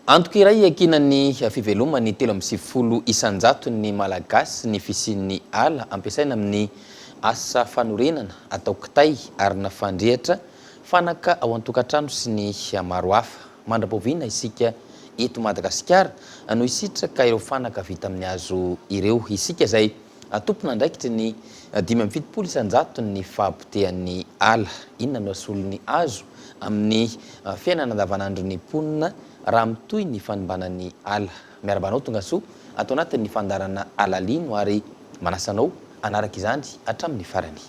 Antoka iray iankinan'ny fiveloman'ny 93 isan-jaton'ny Malagasy ny fisian'ny ala ampiasaina amin'ny asa fanorenana, atao kitay, arina fandrehitra, fanaka ao an-tokantrano sy ny maro hafa. Mandra-pahoviana isika eto Madagasikara no hisitraka ireo fanaka vita amin'ny hazo ireo? Isika izay tompon'andraikitry ny 75 isan-jaton'ny fahapotehan'ny ala. Inona no hasolon'ny hazo amin'ny fiainana andavanandron'ny mponina raha mitohy ny fanimbana ny ala? Miarahaba anao tongasoa ato anatin'ny fandaharana Alalino ary manasa anao hanaraka izany hatramin'ny farany.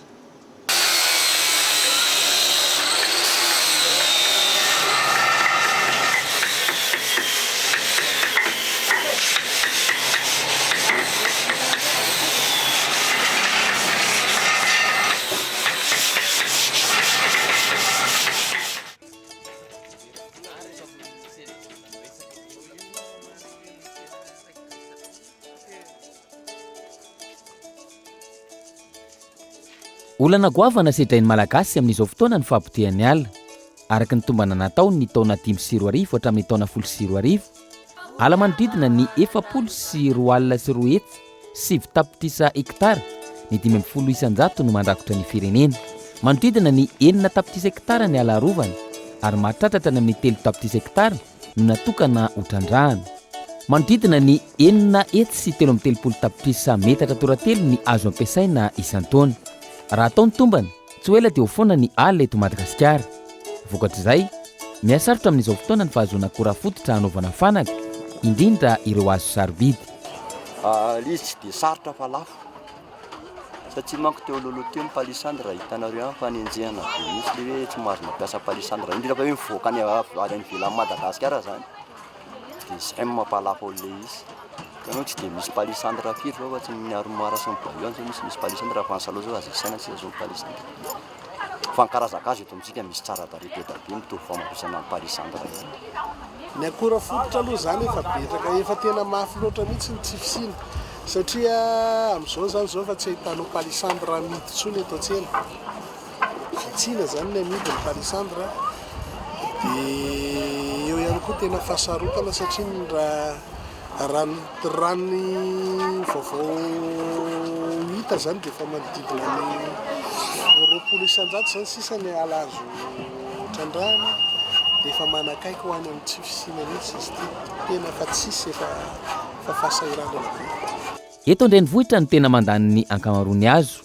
Olana goavana sedrain'ny Malagasy amin'izao fotoana ny fahapotehan'ny ala. Araka ny tombana natao ny taona 2005 hatramin'ny taona 2010, ala manodidina ny 240 09 hektara, ny 15% no mandrakotra ny firenena. Manodidina ny 6 tapitrisa hektara ny ala arovana ary mahatratra hatrany amin'ny 3 tapitrisa hektara no natokana ho trandrahana. Manodidina ny 633 tapitrisa metatra toratelo ny azo ampiasaina isan-taona. Raha atao ny tombana, tsy ho ela dia ho foana ny ala eto Madagasikara. Vokatr'izay, mihasarotra amin'izao fotoana ny fahazoana akora fototra hanaovana fanaka, indrindra ireo hazo sarobidy. Ilay izy tsy dia sarotra fa lafo. Satria manko teo alohaloha teo ny palissandre hitanareo ihany fa nenjehina be mihitsy le hoe tsy mahazo mampiasa palissandre indrindra fa hoe mivoaka any avy any ivelan'i Madagasikara zany de zay no mampalafo an'le izy. Hitanao tsy de misy palissandre firy zao fa tsy ny armoire sy ny bahut zao misy misy palissandre fa ny salon zao azo isaina tsy zao ny palissandre. Fa ny karazan-kazo eto amintsika misy tsara tarehy be dia be mitovy famafisana amin'ny palissandre ihany. Ny akora fototra aloha izany efa betraka, efa tena mafy loatra mihitsy ny tsy fisiana satria amin'izao izany izao efa tsy ahitanao palissandre amidy intsony eto an-tsena. Vitsiana izany ny amidy ny palissandre dia eo ihany koa tena fahasarotana satria ny raha Raha ny raha ny vaovao hita izany dia efa manodidina ny 20% izany sisa ny ala azo trandrahana dia efa manakaiky ho any amin'ny tsy fisiana mihitsy izy ity. Tena efa tsisy efa efa fahasahiranana be. Eto an-drenivohitra no tena mandany ny ankamaroan'ny hazo.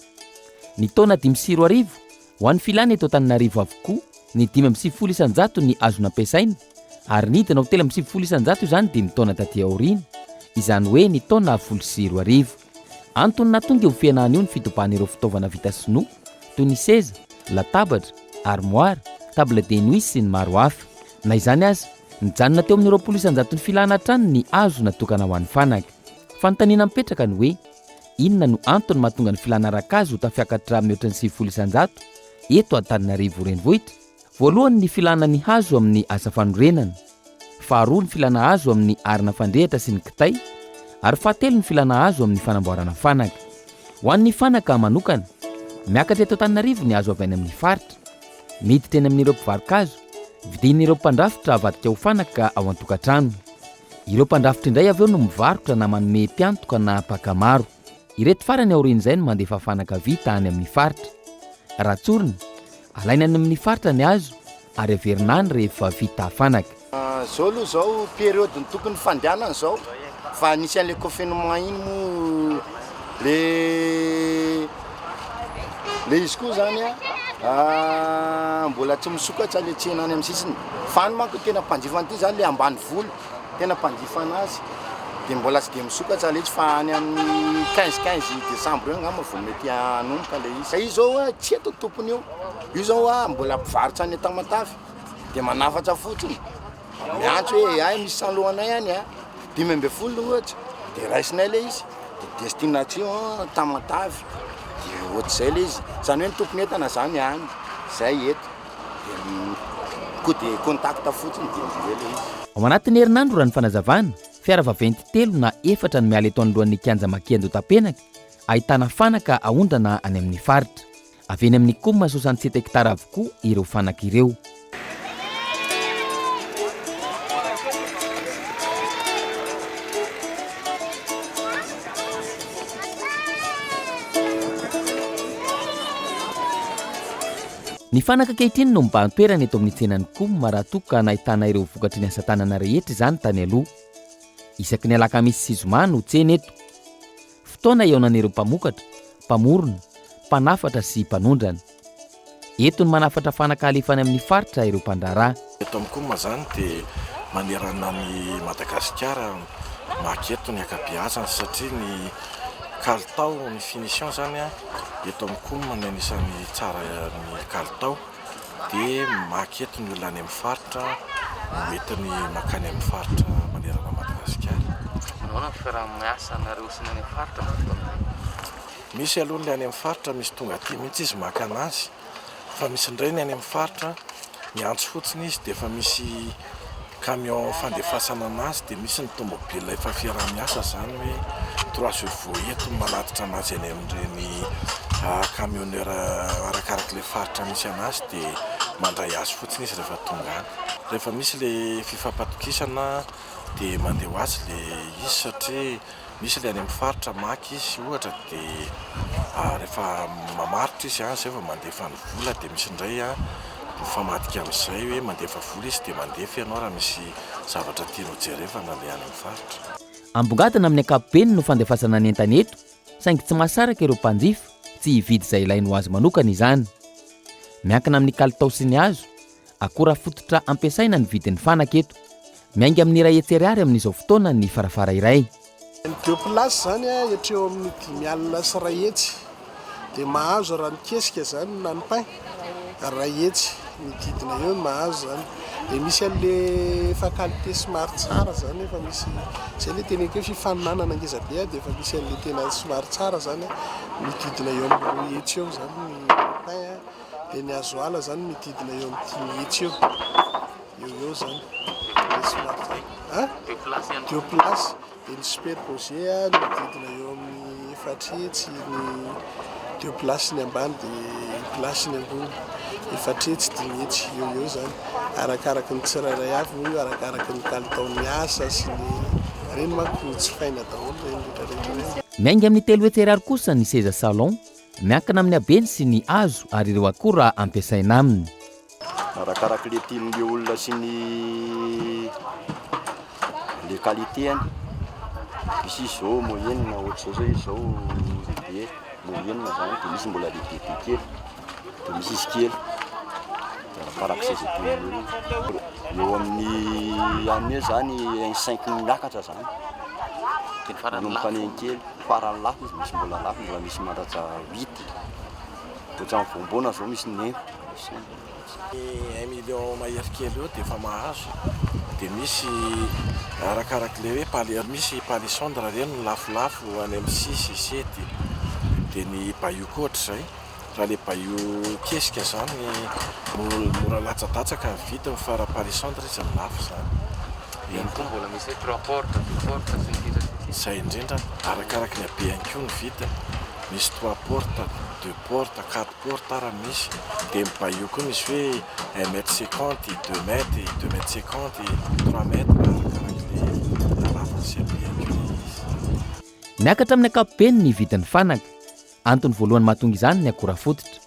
Ny taona 2005, Ho an'ny filana eto Antananarivo avokoa ny 95 isan-jato ny azo nampiasaina ary nidina ho 93 isan-jato izany dimy taona taty aoriana, izany hoe ny taona 2010. Antony nahatonga io fihenana io ny fitobahan'ireo fitaovana vita sinoa toy ny seza, latabatra, armoire, table de nuit sy ny maro hafa. Na izany aza, nijanona teo amin'ny 20 isan-jaton'ny filana hatrany ny hazo natokana ho an'ny fanaka. Fanontaniana mipetraka ny hoe, Inona no antony mahatonga ny filàna ara-kazo ho tafiakatra mihoatra ny 90% eto Antananarivo Renivohitra? Voalohany ny filàna ny hazo amin'ny asa fanorenana, faharoa ny filàna hazo amin'ny arina fandrehitra sy ny kitay ary fahatelo ny filàna hazo amin'ny fanamboarana fanaka. Ho an'ny fanaka manokana, miakatra eto Antananarivo ny hazo avy any amin'ny faritra, miditra eny amin'ireo mpivaro-kazo, vidian'ireo mpandrafitra avadika ho fanaka ao an-tokantrano. Ireo mpandrafitra indray avy eo no mivarotra na manome mpiantoka na mpaka maro. Ireto farany aorian'izay no mandefa fanaka vita any amin'ny faritra. Raha tsorina, alaina any amin'ny faritra ny hazo ary averina any rehefa vita fanaka. Zao aloha zao période ny tokony fandehanana zao fa nisy an'le confinement iny moa le le izy koa zany a mbola tsy misokatra le tsena any amin'ny sisiny fa any manko tena mpanjifa an'ity zany le ambanivolo tena mpanjifa anazy de mbola tsy de misokatra le izy fa any amin'ny quinze quinze décembre eo angamba vao mety hanomboka le izy. Io zao a tsy eto ny tompony io, io zao a mbola mpivarotra any Tamatave de manafatra fotsiny Miantso hoe ay misy salohanay any a, 15 ohatra de raisinay le izy de destination Tamatave de ohatr'izay le izy, zany hoe ny tompon'entana zany any, zay eto de ko de contact fotsiny de mandeha le izy. Ao anatin'ny herinandro raha ny fanazavana, fiara vaventy telo na efatra no miala eto anoloan'ny kianja Maki Andotapenaka, ahitana fanaka aondrana any amin'ny faritra. Avy eny amin'ny Coum 67 hectares avokoa ireo fanaka ireo. Ny fanaka ankehitriny no mibahan-toerana eto amin'ny tsenan'ny Coum raha toa ka nahitana ireo vokatry ny asa tanana rehetra izany tany aloha. Isaky ny alakamisy sy zoma no tsena eto. Fotoana ihaonan'ireo mpamokatra, mpamorona, mpanafatra sy mpanondrana. Eto no manafatra fanaka alefa any amin'ny faritra ireo mpandraharaha. Eto amin'ny Coum izany dia manerana an'i Madagasikara maka eto ny ankabeazany satria ny kalitao, ny finition izany eto amin'ny Coum no anisan'ny tsara ny kalitao dia maka eto ny olona any amin'ny faritra no entiny mankany amin'ny faritra manerana an'i Madagasikara. Manahoana ny fiaraha-miasanareo sy ny any amin'ny faritra amin'izao fotoana izao? Misy aloha ny any amin'ny faritra misy tonga aty mihitsy izy maka anazy fa misy indray ny any amin'ny faritra miantso fotsiny izy dia efa misy camion fandefasana anazy dia misy ny tomobile efa fiaraha-miasa izany hoe trois chevaux eto no manatitra anazy any amin'ireny camionneur arakarak'ilay faritra misy anazy dia mandray azy fotsiny izy rehefa tonga any. Rehefa misy ilay fifampatokisana dia mandeha ho azy ilay izy satria Misy ilay any amin'ny faritra maka izy ohatra dia rehefa mamaritra izy izay vao mandefa ny vola dia misy indray mifamadika amin'izay hoe mandefa vola izy dia mandefa ianao raha misy zavatra tianao jerevana ilay any amin'ny faritra. Ambongadina amin'ny ankapobeny no fandefasana ny entana eto saingy tsy mahasarika ireo mpanjifa tsy hividy izay ilainy ho azy manokana izany. Miankina amin'ny kalitao sy ny hazo, Akora fototra ampiasaina ny vidin'ny fanaka eto. Miainga amin'ny 100 ariary amin'izao fotoana ny farafara iray. Ny deux places zany hatreo amin'ny 150 dia mahazo raha ny kesika zany na ny pain 100 mididina eo ny mahazo zany dia misy an'le efa qualité somary tsara zany efa misy zay le teneniko hoe fifaninanana ngeza be dia efa misy an'le tena somary tsara zany mididina eo amin'ny 200 eo zany ny pain. Dia ny hazo ala zany mididina eo amin'ny 500 eo eo eo zany. Dia somary tsara. Hein? Deux places. Dia ny superposé mididina eo amin'ny 400 ny deux places ny ambany dia une place ny ambony. 400 500 eo eo zany. Arakaraky ny tsirairay avy moa io, arakaraky ny kalitaon'ny asa sy ny ireny manko jifaina daholo ireny rehetra rehetra ireny. Miainga amin'ny 300 ariary kosa ny seza salon Miankina amin'ny habeny sy ny hazo ary ireo akora ampiasaina aminy. Arakaraka le tian'le olona sy ny le qualité-ny, misy izy zao moyenne ohatr'izao zao izy zao lehibe moyenne zany de misy mbola lehibebe kely de misy izy kely de arakarak'izay zay tian'ny olona. Eo amin'ny année zany un cinq miakatra zany manomboka any kely. Farany lafo izy misy mbola lafo mbola misy mandatsa huit ohatran'ny voamboana zao misy neuf cinq. Ny un million mahery kely eo dia efa mahazo dia misy arakarak'ilay hoe pali- misy palissandre ireny no lafolafo any amin'ny six, sept dia ny bahut koa ohatr'izay. Raha le bahut kesika zany mora latsadatsaka ny vidiny fa raha palissandre izy no lafo zany. Eny koa mbola misy hoe trois portes, deux portes sy ny sisa sy ny sisa. Zay indrindra, arakaraky ny habehany koa ny vidiny, misy trois portes, deux portes, quatre portes ara misy, de ny bahut koa misy hoe un mètre cinquante, deux mètres, deux mètres cinquante, trois mètres arakaraky le halavany sy habehany koa le izy. Miakatra amin'ny ankapobeny ny vidin'ny fanaka. Antony voalohany mahatonga izany ny akora fototra.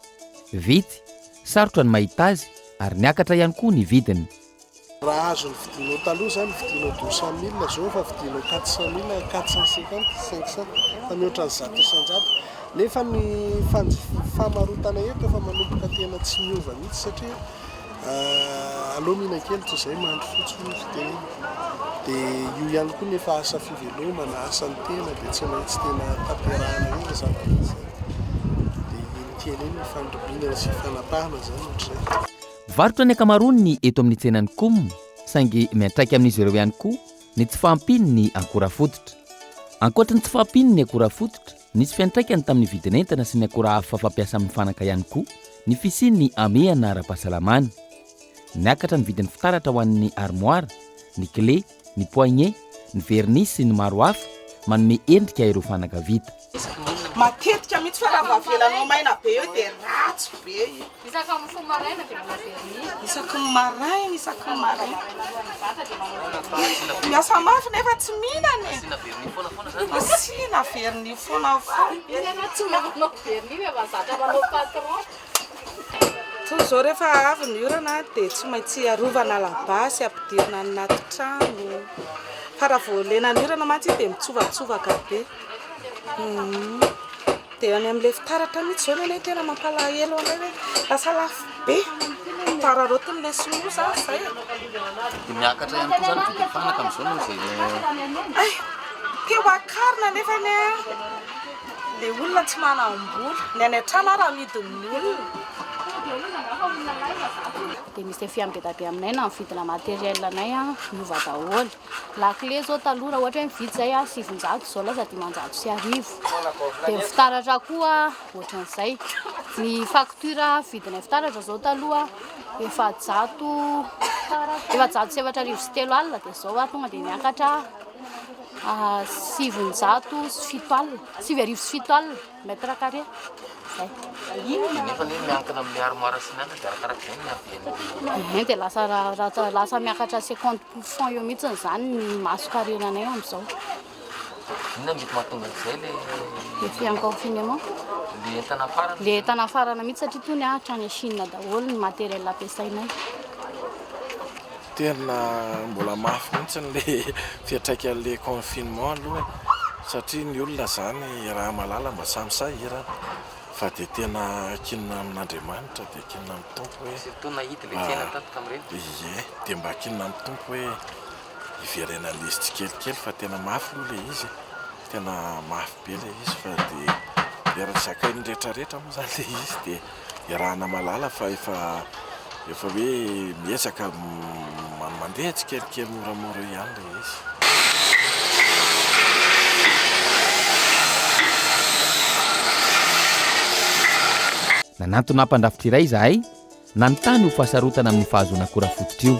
Vitsy, sarotra ny mahita azy ary niakatra ihany koa ny vidiny. Raha azo novidinao taloha izany vidinao 200 mille zao efa vidinao 400 mille, 450, 500 fa mihoatra ny 100% nefa ny famarotana eto efa manomboka tena tsy miova mihitsy satria Aleo mihinan-kely toy izay mandry fotsy hoy ny fitenena. Dia io ihany koa ny efa asa fivelomana, asan'ny tena dia tsy maintsy tena tanterahana eo izay zava-misy izay. Dia iny kely iny ifandrombinana sy ifanapahana izany ohatr'izay. Mpivarotra ny ankamaroany eto amin'ny tsenan'ny Coum, saingy miantraika amin'izy ireo ihany koa ny tsy fahampian'ny akora fototra. Ankoatry ny tsy fahampian'ny akora fototra, Nisy fiantraikany tamin'ny vidin'entana sy ny akora hafa fampiasa amin'ny fanaka ihany koa ny fisian'ny hamehana ara-pahasalamana. Niakatra ny vidin'ny fitaratra ho an'ny armoire, ny clé, ny poignée, ny vernis sy ny maro hafa manome endrika ireo fanaka vita. Matetika mihitsy fa raha vao avelanao maina be eo dia ratsy be io. Isaka mifoha maraina dia manao vernis. Isaky ny maraina, isaky ny maraina. Miasa mafy nefa tsy mihinana e. Asiana vernis foana foana zany. Asiana vernis foana foana. Izy aloha tsy manao vernis fa efa zatra manao patron. Toy izao rehefa avy ny orana dia tsy maintsy arovana labasy ampidirina any anaty trano. Fa raha vao lenan'ny orana mantsy dia mitsovatsovaka be. Dia any amin'ilay fitaratra mihitsy izao ny anay tena mampalahelo anay hoe lasa lafo be. Araraotin'ilay sinoa izany izay e. Dia miakatra ihany koa izany ny vidin'ny fanaka amin'izao noho izay. Hay! Te ho akarina nefa anie an! Ilay olona tsy manam-bola. Ny any an-trano ary amidin'ny olona. Dia misy effet be dia be aminay na ny vidina matériel anay miova daholo. Lakile zao taloha raha ohatra hoe mividy zay 900 zao lasa 1500. Dia ny fitaratra koa ohatran'izay. Ny facture vidinay fitaratra zao taloha 400 3004 dia zao tonga dia miakatra 700 70 mètre carré. Zay. Dia nefa anie miankina amin'ny armoire sy ny anona dia arakarak'izay ny haben'ny. Ie, dia lasa raha lasa miakatra 50 pour cent eo mihitsy izany ny mason-karenanay amin'izao. Inona no mety mahatonga an'izay le. Effet en confinement. Le entana afarana. Le entana afarana mihitsy satria tony hatrany Chine daholo ny matériel ampiasainay. Tena mbola mafy mihitsy le fiantraikan'le confinement aloha e, satria ny olona zany raha mahalala mba samy sahirana fa dia tena ankinina amin'Andriamanitra dia ankinina amin'ny Tompo hoe Surtout nahidy le tsena tato tamin'ireny. Ie, dia mba ankinina amin'ny Tompo hoe hiverenan'ilay izy tsikelikely fa tena mafy aloha ilay izy e, tena mafy be ilay izy fa dia dia zakain'ny rehetrarehetra moa zany ilay izy dia Iarahana mahalala fa efa efa hoe miezaka mandeha tsikelikely moramora eo ihany ilay izy. Nanantona mpandrafitra iray izahay nanontany io fahasarotana amin'ny fahazoana akora fototra io.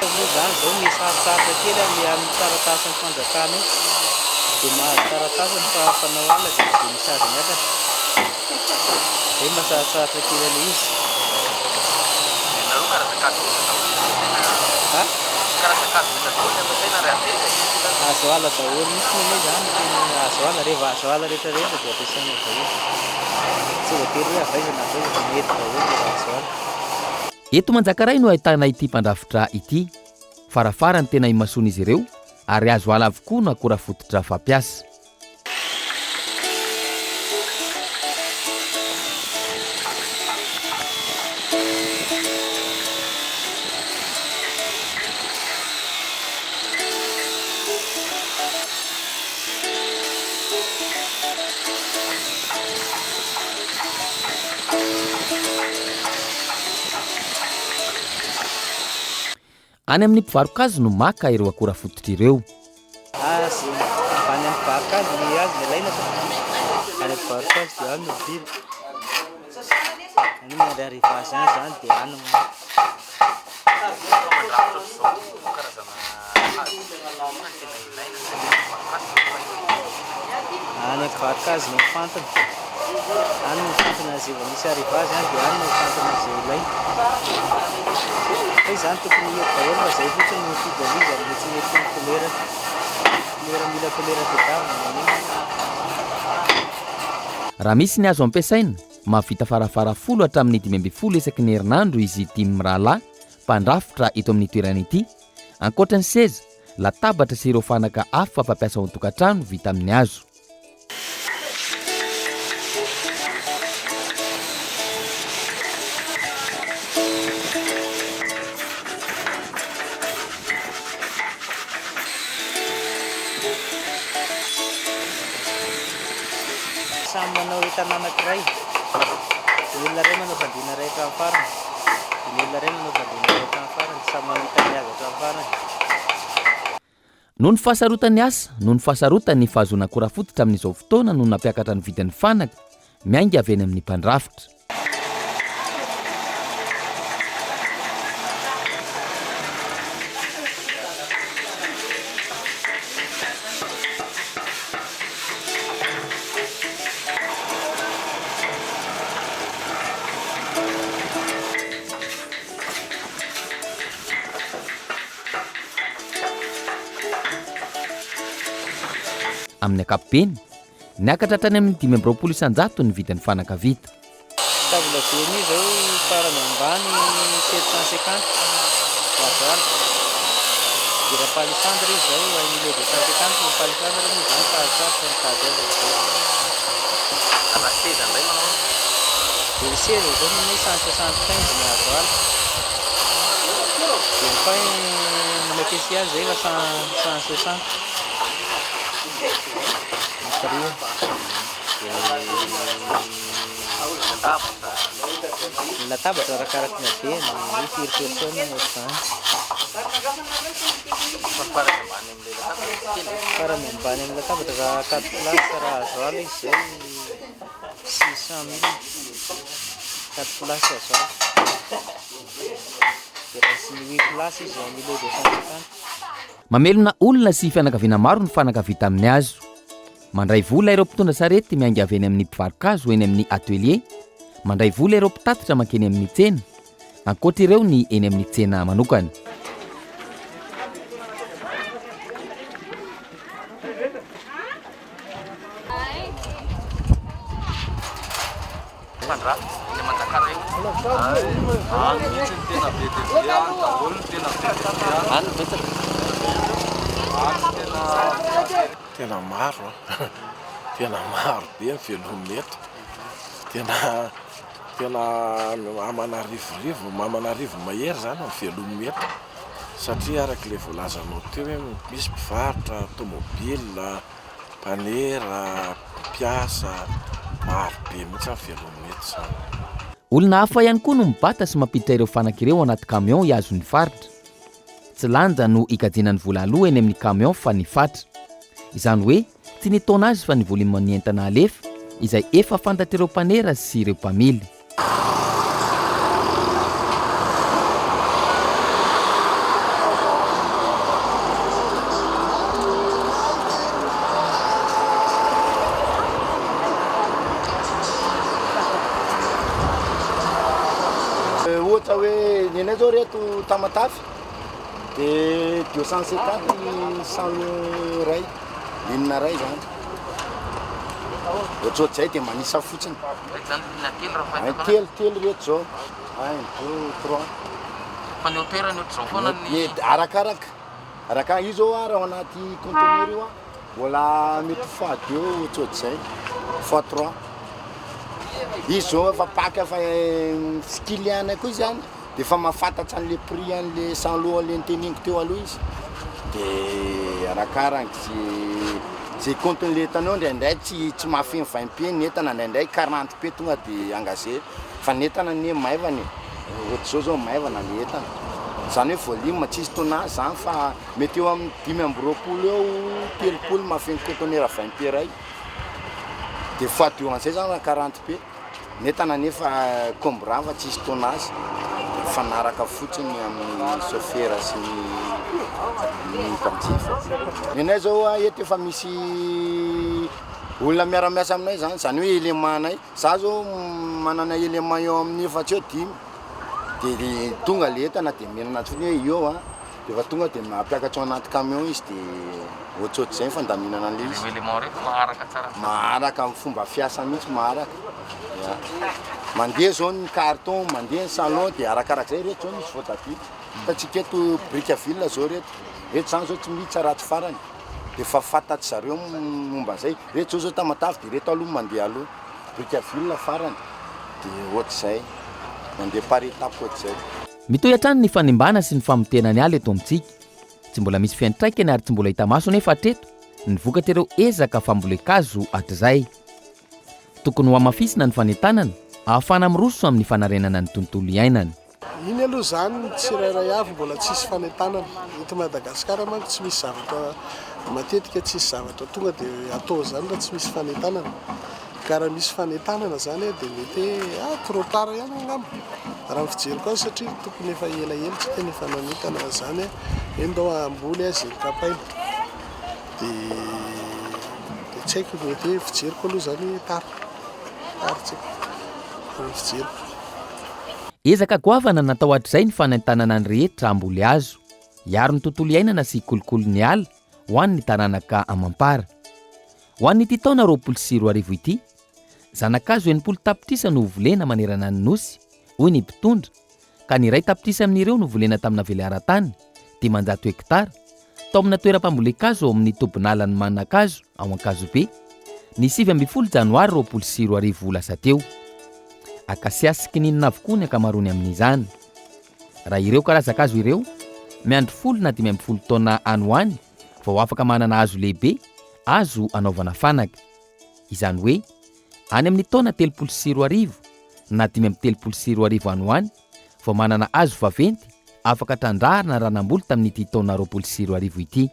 Moa izany izao misy sarotsarotra kely amin'ny amin'ny taratasin'ny fanjakana io. Dia mahazo taratasy ny mpanao alina dia tsy dia misy azo miakatra. Izay mba sarotsarotra kely ilay izy. Ianareo karazan-kazo inona daholo no ampiasaina? Ha? Karazan-kazo inona daholo no ampiasaina ary avy aiza izy io? Hazo ala daholo mihitsy ny anay izany, tena hazo ala, rehefa hazo ala rehetra rehetra dia ampiasaina daholo. Tsy voatery hoe avy aiza na avy aiza fa mety daholo rehefa hazo ala. Eto Manjakaray no ahitana ity mpandrafitra ity. Farafara ny tena imasoan'izy ireo ary hazo ala avokoa no akora fototra fampiasa. Any amin'ny mpivaro-kazo no maka ireo akora fototra ireo. Azy, avy any amin'ny mpivaro-kazo ny hazo no alaina fa any amin'ny mpivaro-kazo dia any no mividy. Any miandry arrivage any izany dia any no maka. Any mpivaro-kazo no mifantina. Any no mifantina izay vao misy arrivage any dia any no mifantina izay ilaina. Fa izany tokony hety daholo fa izay fotsiny no mifidy an'izy ary mety tsy mety koa ny couleur. Couleur mila couleur tadiavina maninona. Raha misy ny azo ampiasaina, mahavita farafara folo hatramin'ny 15 isaky ny herinandro izy dimy mirahalahy mpandrafitra eto amin'ny toerana ity. Ankoatra ny seza, latabatra sy ireo fanaka hafa fampiasa ao an-tokantrano vita amin'ny hazo. Samy manao entana anankiray. Ny olona iray manao fandriana iray hatramin'ny farany, dia ny olona iray manao fandriana iray hatramin'ny farany, samy mamita ny azy hatramin'ny farany. Noho ny fahasarotan'ny asa, noho ny fahasarotan'ny fahazoana akora fototra amin'izao fotoana no nampiakatra ny vidin'ny fanaka miainga avy eny amin'ny mpandrafitra. Amin'ny ankapobeny, niakatra hatrany amin'ny 25% ny vidin'ny fanaka vita. Table be an'io zao farany ambany 750 gasoil. Dia raha palissandre izy zao un million 250 fa palissandre moa zany sarotsarotra mitady azy amin'izao. Raha seza indray manao ahoana? Dia ny seza zao ny anay 175 ny hazo ala. Dia ny pain manao kesy azy zay efa 160. Ny prix. Dia ny latabatra arakaraka ny habeny, hoe firy personne no ohatr'izany. Farany ambany amin'ny latabatra raha quatre places raha azo ala izy zay 600 mille quatre places azo ala. Dia raha sy ny huit places izy un million 250. Mamelona olona sy fianakaviana maro ny fanaka vita amin'ny hazo. Mandray vola ireo mpitondra sarety miainga avy eny amin'ny mpivaro-kazo eny amin'ny atelier, mandray vola ireo mpitatitra mankeny amin'ny tsena, ankoatra ireo ny eny amin'ny tsena manokana. Tena maro an! Tena maro be ny velomina eto. Tena tena aman'arivorivo, aman'arivo mahery izany ny velomina eto. Satria araka ilay voalazanao teo hoe misy mpivarotra, tomobile, mpanera, mpiasa, maro be mihitsy ny velomina eto izany. Olona hafa ihany koa no mibata sy mampiditra ireo fanaka ireo anaty camion hihazo ny faritra. Tsy lanja no ikajiana ny vola aloa eny amin'ny camion fa ny fatra. Izany hoe tsy ny tonnage fa ny volume ny entana alefa izay efa fantatr'ireo mpanera sy ireo mpamily. Ohatra hoe ny anay zao reto Tamatave de 250 ny salon iray, ligne iray zany. Ohatrohatr'izay de manisa fotsiny. Reto zany ligne telo raha fahitako anazy. Telo, telo reto zao. Un, deux, trois. Fa ny hauteur-ny ohatr'izao foana ny. Ny arakaraka, arakaraka io zao raha ao anaty conteneur io an, mbola mety fois deux ohatrohatr'izay, fois trois. Izy zao efa paka efa tsy client-nay koa izy zany. de efa mahafantatra an'le prix an'le sans loha le noteneniko teo aloha izy de arakaraka ze ze compte-n'le entana eo indraindray tsy tsy mahafeno 20 pieds ny entana indraindray 40 pieds tonga de engagé fa ny entana anie maivana e ohatr'izao zao maivana le entana zany hoe volume tsisy tonnage zany fa mety eo amin'ny 25 eo 30 mahafeno conteneur 20 pieds iray de fois deux an'izay zany raha 40 pieds. Ny entana anefa combra fa tsisy tonnage dia mifanaraka fotsiny amin'ny chauffeur sy ny mpanjifa. Ny anay zao eto efa misy olona miara-miasa aminay zany, zany hoe élément anay. Za zao manana élément eo amin'ny efatsy eo dimy de tonga le entana de omena anaty fotsiny hoe eo an. De efa tonga de mampiakatra ao anaty camion izy de ohatsohatr'izay ny fandaminana an'ilay izy. Ireo éléments ireo maharaka tsara ny Maharaka amin'ny fomba fiasa mihitsy maharaka. Ya. Mandeha zao ny carton, mandeha ny salon de arakarak'izay ireto zao misy voatabia. Hitantsika eto Brickaville zao ireto. Ireto zany zao tsy miditra raha tsy farany. De efa fantatry zareo momba an'izay. Ireto zao zao Tamatave de ireto aloha mandeha aloha. Brickaville farany de ohatr'izay. Mandeha par étape ohatr'izay. Mitohy hatrany ny fanimbana sy ny famotehana ny ala eto amintsika. Tsy mbola misy fiantraikany ary tsy mbola hita maso anefa hatreto. ny vokatr'ireo ezaka fambolen-kazo hatrizay. Tokony hohamafisina ny fanentanana ahafahana miroso amin'ny fanarenana ny tontolo iainana. Iny aloha izany ny tsirairay avy mbola tsisy fanentanana. Eto Madagasikara manko tsy misy zavatra matetika tsisy zavatra tonga dia atao izany raha tsy misy fanentanana. Ka raha misy fanentanana izany dia mety hoe ah trop tard ihany angamba raha ny fijeriko azy satria tokony efa elaela tsika no efa nanentana an'izany hoe ndao hamboly izay kapaina. Dia tsy haiko mety hoe fijeriko aloha izany tara. Tara tsika raha ny fijeriko. Ezaka goavana natao hatrizay ny fanentanana ny rehetra hamboly hazo, hiaro ny tontolo iainana sy hikolokolo ny ala ho an'ny taranaka amam-para. Ho an'ity taona 2020 ity, zana-kazo 60 tapitrisa no hovolena manerana ny Nosy, hoy ny mpitondra, ka ny iray tapitrisa amin'ireo no volena tamina velaran-tany, 500 hektara, tao amina toeram-pambolen-kazo ao amin'ny tobin'alan'i Manakazo ao Ankazobe, ny 19 janoary 2020 lasa teo. Akasia sy kininina avokoa ny ankamaroany amin'izany. Raha ireo karazan-kazo ireo, miandry folo na 15 taona any ho any vao afaka manana hazo lehibe azo anaovana fanaka. Izany hoe, any amin'ny taona 2030 na 2035 any ho any vao manana hazo vaventy afaka trandrahana raha namboly tamin'ity taona 2020 ity.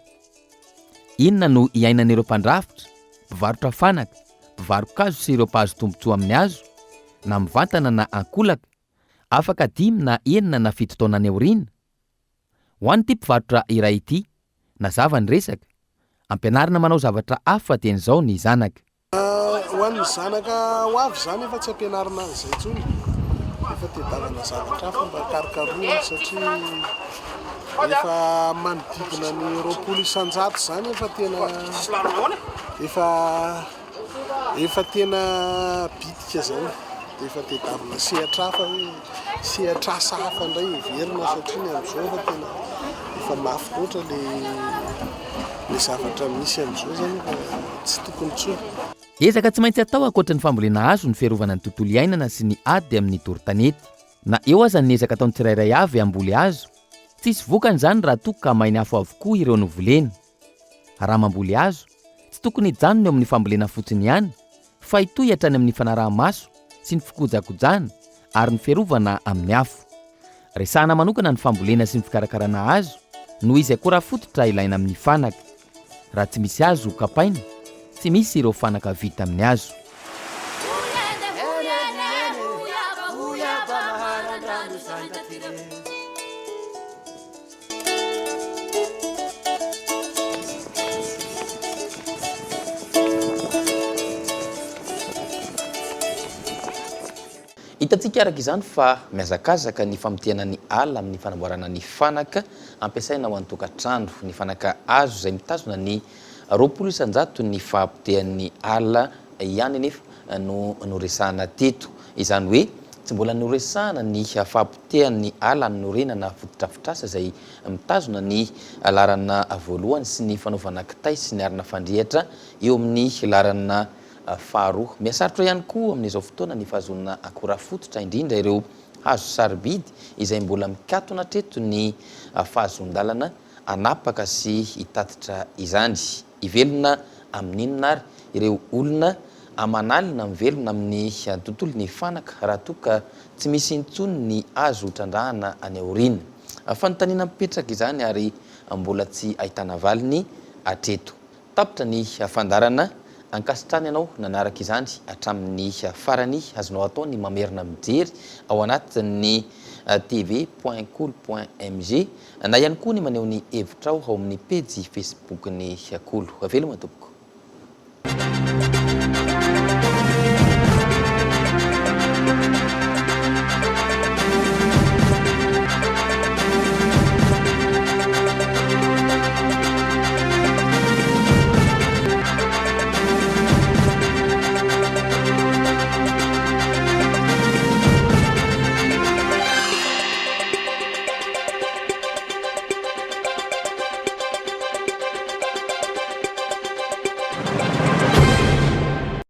Inona no iainan'ireo mpandrafitra, mpivarotra fanaka, mpivaro-kazo sy ireo mpahazo tombontsoa amin'ny hazo, na mivantana na ankolaka, afaka dimy na enina na fito taona any aoriana? Ho an'ity mpivarotra iray ity, nazava ny resaka, ampianarina manao zavatra hafa dieny izao ny zanaka. Ho an'ny zanaka ho avy izany efa tsy ampianarina an'izay intsony, efa tedavana zavatra hafa mba karokarohina satria efa manodidina ny 20% izany efa tena efa efa tena bitika izany dia efa tedavina sehatra hafa hoe sehatr'asa hafa indray heverina satria ny amin'izao efa tena efa mafy loatra le le zavatra misy amin'izao zany efa tsy tokony intsony. Ezaka tsy maintsy atao ankoatra ny fambolena hazo ny fiarovana ny tontolo iainana sy ny ady amin'ny doro tanety. Na eo aza ny ezaka ataon'ny tsirairay avy hamboly hazo, tsy hisy vokany izany raha toa ka main'ny afo avokoa ireo novolena. Raha mamboly hazo, tsy tokony hijanona eo amin'ny fambolena fotsiny ihany fa hitohy hatrany amin'ny fanaraha-maso sy ny fikojakojana ary ny fiarovana amin'ny afo. Resahana manokana ny fambolena sy ny fikarakarana hazo noho izy akora fototra ilaina amin'ny fanaka. Raha tsy misy hazo ho kapaina, tsy misy ireo fanaka vita amin'ny hazo. Hitantsika araka izany fa mihazakazaka ny famotehana ny ala amin'ny fanamboarana ny fanaka ampiasaina ao an-tokantrano. Ny fanaka hazo izay mitazona ny 20 isan-jaton'ny fahapotehan'ny ala ihany anefa no noresahana teto. Izany hoe tsy mbola noresahana ny fahapotehan'ny ala hanorenana fotodrafitrasa izay mitazona ny laharana voalohany sy ny fanaovana kitay sy ny arina fandrehitra eo amin'ny laharana faharoa. Mihasarotra ihany koa amin'izao fotoana ny fahazoana akora fototra, indrindra ireo hazo sarobidy izay mbola mikatona hatreto ny fahazoan-dalana hanapaka sy hitatitra izany. Hivelona amin'inona ary ireo olona aman'alina mivelona amin'ny tontolon'ny fanaka raha toa ka tsy misy intsony ny azo trandrahana any aoriana? Fanontaniana mipetraka izany ary mbola tsy ahitana valiny hatreto. Tapitra ny fandaharana, ankasitrahana ianao nanaraka izany hatramin'ny farany, azonao atao ny mamerina mijery ao anatin'ny tv point kolo point mg na ihany koa ny maneho ny hevitrao ao amin'ny pejy Facebook-n'ny Kolo. Veloma tompoko.